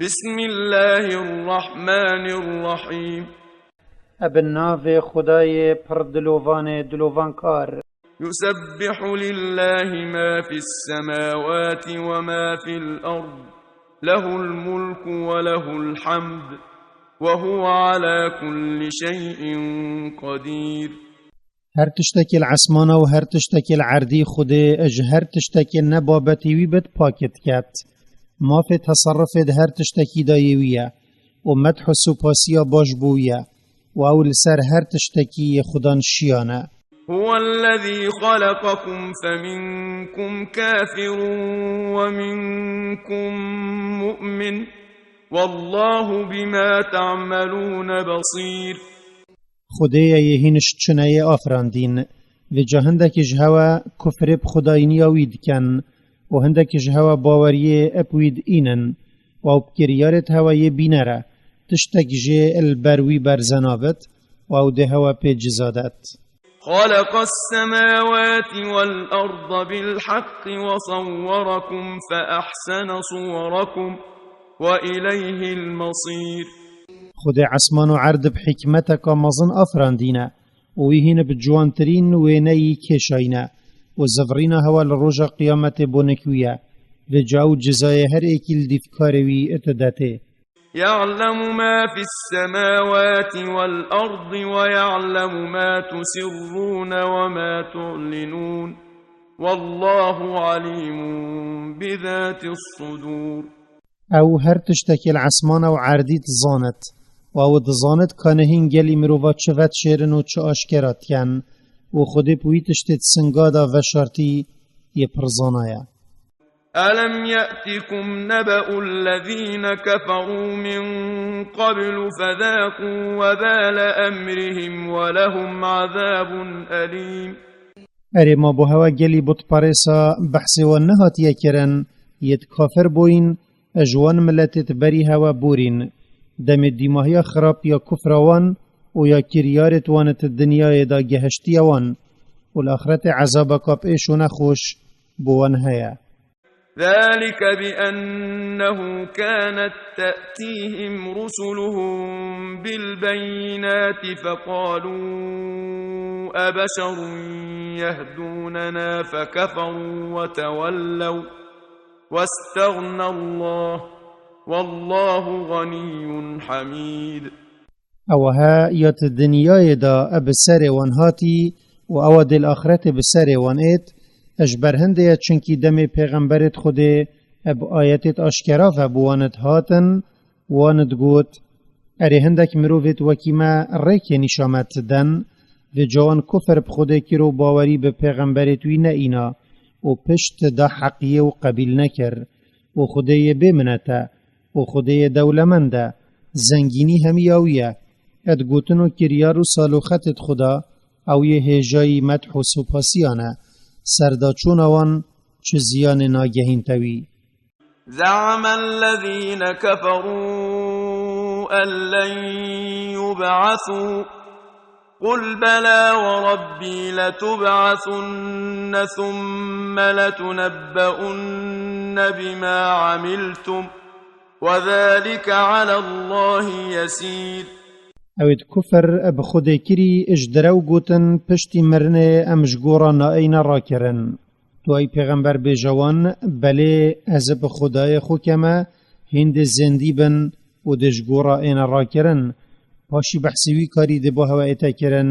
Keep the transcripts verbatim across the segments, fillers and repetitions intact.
بسم الله الرحمن الرحيم. Ebe navê Xwedayê pir dilovanê dilovankar. يسبح لله ما في السماوات وما في الأرض، له الملك وله الحمد، وهو على كل شيء قدير. Her tiştekî li esmana û her tiştekî li erdî Xwedê ji her tiştekî ne babetî wî bit pakê diket. Mafê teserrufê di her tiştekî de yê wî ye û medh û supasiya baş bo wî ye û ew li ser her tiştekî yê Xudan şiyan e. هو الذي خلقكم فمنكم كافر ومنكم مؤمن، والله بما تعملون بصير. Xwedê ye yê hîn ji çineyê afirandîn. Vêca hindekî ji hewe kufrê bi xwedayîniya wî dikin û hindekî ji hewe baweriyê bi wî diînin û ew bi kiryarê di hewe yê bîner e. Tiştek jê li ber wî berze nabit û ew dê hewe pê ciza det. خلق السماوات والأرض بالحق وصوركم فأحسن صوركم وإليه المصير. Xwedê esman û erd bi hikmeteka mezin afirandîne û wî hîn bi ciwantirîn wêneyî kêşayîne û zivirîna hewa li roja qiyametê bo nik wî ye. Vêca ew cizayê her êkî li dîv karê wî didetê. يعلم ما في السماوات والأرض ويعلم ما تسرون وما تعلنون، والله عليم بذات الصدور. Ew her tiştekî li esmana û erdî dizanit û ew dizanit ka nehîn gelî mirova çi vedişêrin û çi aşkera dikin û Xwedê bi wî tiştê di singa de veşartî yê pirzana ye. ألم يأتكم نبأ الذين كفروا من قبل فذاقوا وبال أمرهم ولهم عذاب أليم. Erê, ma bo hewe gelî butperêsa behsê wan nehatiye kirin, yêt kafir bûyîn, ji wan miletêt berî hewe borîn, demê dîmahiya xirab ya kufra wan û ya kiryarêt wan di dinyayê de gehiştiye wan û li axretê ezabeka bi êş û nexweş bo wan heye. ذلك بأنه كانت تأتيهم رسلهم بالبينات فقالوا أبشر يهدوننا فكفروا وتولوا واستغنى الله والله غني حميد. Ew he ya di dinyayê de e bi serê wan hatî û ewa dê li axretê bi serê wan êt, e ji ber hindê ye, çunkî demê pêxemberêt Xwedê e bi ayetêt aşkera ve bi wan dihatin, wan digot, Erê, hindek mirovêt wekî me rêkê nîşa me diden, vêca wan kufir bi Xwedê kir û bawerî bi pêxemberêt wî neîna û pişt da heqiyê û qebîl nekir û Xwedê yê bê minet e û Xwedê yê dewlemend e, zengînî hemiya wî ye. Ed gotin û kiryar û saloxetêt Xuda, ew yê hêjayî medh û supasiyan e. Serdaçûna wan çi ziyanê nagehînte wî. زعم الذين كفروا أن لن يبعثوا، قل بلى وربي لتبعثن ثم لتنبؤن بما عملتم وذلك على الله يسير. Ew êd kufir bi Xwedê kirî, ji direw gotin, piştî mirinê em ji gora naeyne rakirin. Tu ey pêxember bêje wan, Belê, ez bi Xwedayê xwe keme, hîndê zêndî bin û dê ji gora êne rakirin. Paşî behsê wî karî dê bo hewe ête kirin,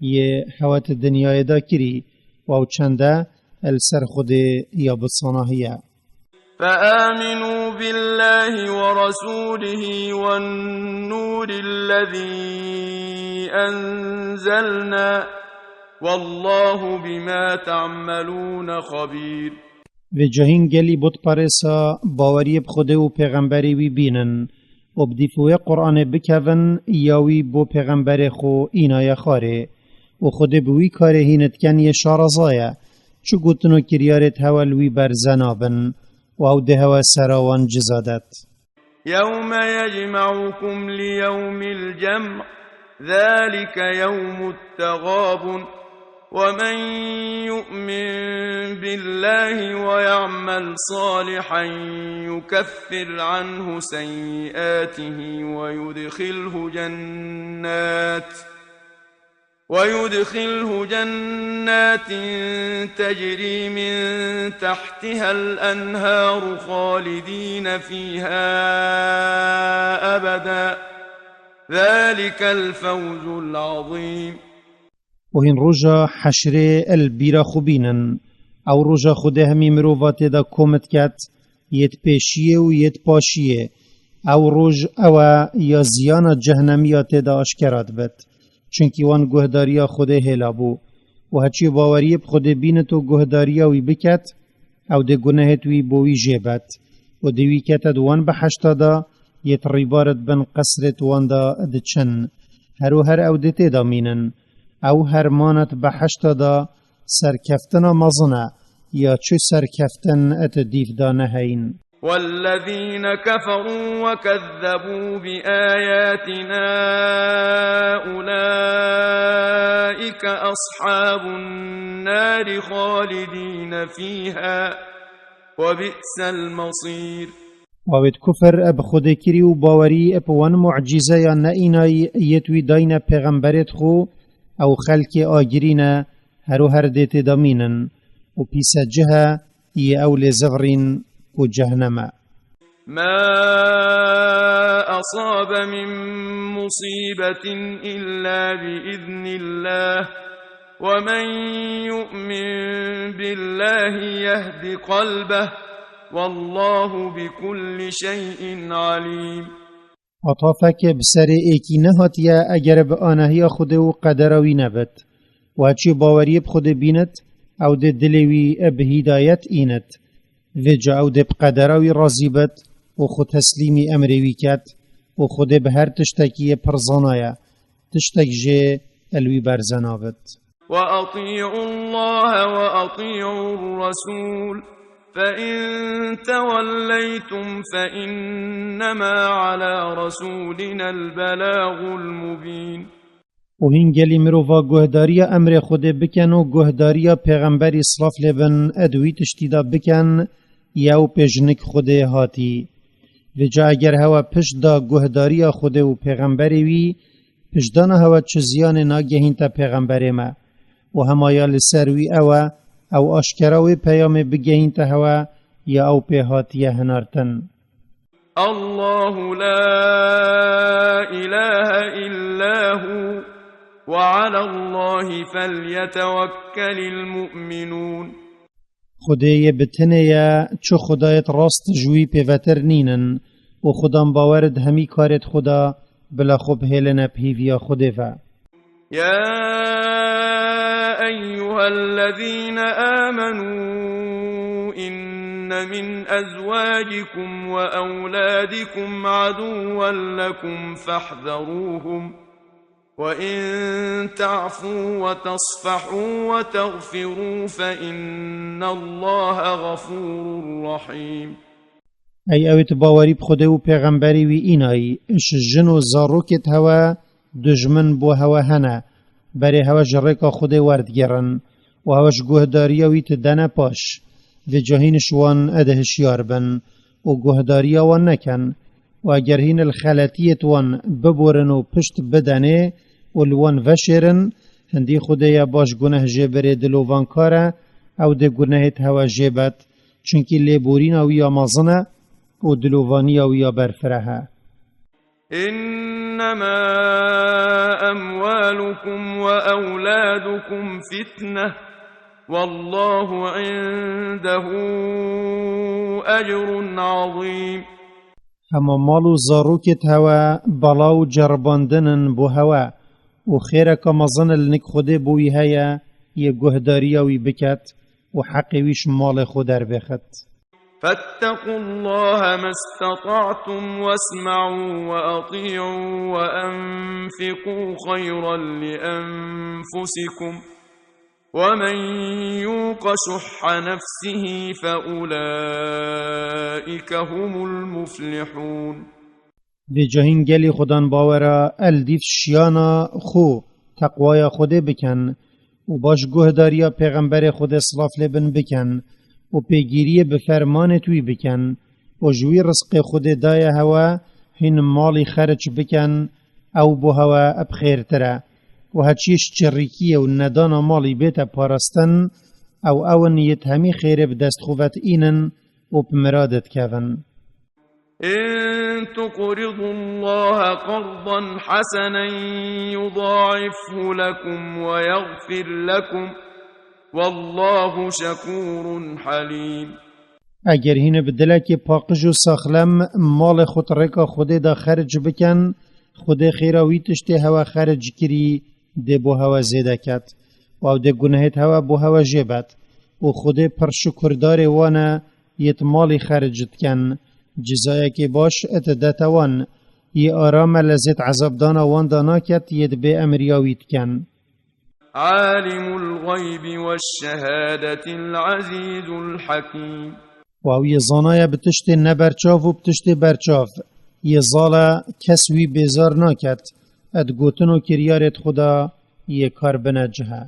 yê hewe di dinyayê de kirî, û ew çende li ser Xwedê ya bi sanahî ye. فآمنوا بالله ورسوله والنور الذي أنزلنا، والله بما تعملون خبير. Vêca hîn gelî butperêsa baweriyê bi Xwedê û pêxemberê wî bînin û bi dîf wê Qur'anê bikevin ya wî bo pêxemberê xwe înaye xwarê û Xwedê bi wî karê hîn diken yê şareza ye. Çi gotin û kiryarêt hewe li wî berze nabin û ew dê hewe sera wan ciza det. يوم يجمعكم ليوم الجمع، ذلك يوم التغابن، ومن يؤمن بالله ويعمل صالحا يكفر عنه سيئاته ويدخله جنات ويدخله جنات تجري من تحتها الأنهار خالدين فيها أبدا ذلك الفوز العظيم. û hîn roja heşrê el bîra xwe bînin. Ew roja Xwedê hemî mirova tê de kom diket, yê di pêşiyê û yê di paşiyê. Ew roj ew e ya ziyana cehnemiya tê de aşkera dibit. Çunkî wan guhdariya Xwedê hêla bû. Û heçî baweriyê bi Xwedê bînit û guhdariya wî biket, ew dê gunehêt wî bo wî jê bet. Û dê wî kete di wan behişta de, yê di rîbaret bin qesrêt wan de diçin. Her û her ew dê tê de mînin. Ew hermanet behişta de serkeftina mezin e, ya çi serkeftin et dîf de neheyîn. والذين كفروا وكذبوا بآياتنا أولئك أصحاب النار خالدين فيها وبئس المصير. Wawêt kufir eb Xwedê kirî û bawerî eb wan mucîzeya neînayî yêt wî dayne pêxemberêt xwe, ew xelkê agirî ne, her û her dê tê de mînin. Û pîse cih e, yê ew lê zivirîn ku cehnem e. ما أصاب من مصيبة إلا بإذن الله ومن يؤمن بالله يهد قلبه والله بكل شيء عليم. Hata fek bi serê êkî nehatiye eger bi anahiya Xwedê û qedera wî nebit. Û heçî baweriyê bi Xwedê bînit, ew dê dilê wî bi hîdayet înit. Vêca ew dê bi qedera wî razî bit û xwe teslîmî emrê wî ket û Xwedê bi her tiştekî yê pir zana ye. Tiştek jê el wî berze nabit. وأطيعوا الله وأطيعوا الرسول فإن توليتم فإنما على رسولنا البلاغ المبين. Û hîn gelî mirova guhdariya emrê Xwedê bikin û guhdariya pêxemberî silav lê bin ed wî tiştî de bikin, yew pêjinik Xwedê hatî. Vêca eger hewe pişt da guhdariya Xwedê û pêxemberê wî, piştdana hewe çi ziyanê nagehînte pêxemberê me. Û hema ya li ser wî ew e, ew aşkera wê peyamê bigehînte hewe, ya ew pê hatiye hinartin. الله لا إله إلا هو وعلى الله فليتوكل المؤمنون. Xwedê yê bi tenê ye, çi xwedayêt rast ji wî pêvetir nînin û xudan bawer di hemî karêt xwe de bila xwe bihêline bi hîviya Xwedê ve. يا أيها الذين آمنوا إن من أزواجكم وأولادكم عدوا لكم فاحذروهم وإن تعفوا وتصفحوا وتغفروا فإن الله غفور رحيم. Ey ewêt bawerî bi Xwedê û pêxemberî wî înayî, ji jin û zarokêt hewe dijmin bo hewe hene, berê hewe ji rêka Xwedê werdigêrin û hewe ji guhdariya wî ti dene paş. Vêca hîn ji wan ed hişyar bin û guhdariya wan nekin. Û eger hîn li xeletiyêt wan biborin û pişt bidenê û li wan veşêrin, hindî Xwedê ye baş guneh jê birê dilovankar e, ew dê gunehêt hewe jê bet, çunkî lêborîna wî ya mezin e û dilovaniya wî ya berfireh e. إنما أموالكم وأولادكم فتنة والله عنده أجر عظيم. Hema mal û zarokêt hewe bela û ceribandin in bo hewe û xêreka mezin li nik Xwedê bo wî heye, yê guhdariya wî biket û heqê wî ji malê xwe derbêxit. فاتقوا الله ما استطعتم واسمعوا وأطيعوا وأنفقوا خيرا لأنفسكم ومن يوق شح نفسه فأولئك هم المفلحون. Vêca hîn gelî xudan bawera el dîv şiyana xwe teqwaya Xwedê bikin û baş guhdariya Pêxemberê Xwedê silav lê bin bikin û pêgîriyê bi fermanê wî bikin û ji wî rizqê Xwedê daye hewe hîn malî xeric bikin, ew bo hewe bi xêrtir e. Û heçî ji çirrîkiyê û nedana malî bête parastin, ew ew in yêt hemî xêrê bi dest xwe ve diînin û bi miradê dikevin. إن تقرضوا الله قرضا حسنا يضاعفه لكم ويغفر لكم والله شكور حليم. Eger hîn bi dilekî paqij û saxlem malê xwe di rêka Xwedê de xeric bikin, Xwedê xêra wî tiştê hewe xeric kirî dê bo hewe zêde ket û ew dê gunehêt hewe bo hewe jê bet û Xwedê pir şukurdarê wan e yêt malî xeric dikin. Cizayekê baş didete wan. Yê aram e lê zêd ezabdana wan de naket yêt bê emriya wî dikin. عالم الغيب والشهادة العزيز الحكيم. Û ew yê zana ye bi tiştê neberçav û bi tiştê berçav. Yê zal e, kes wî bêzar naket. Di gotin û kiryarêt xwe de yê kar binecih e.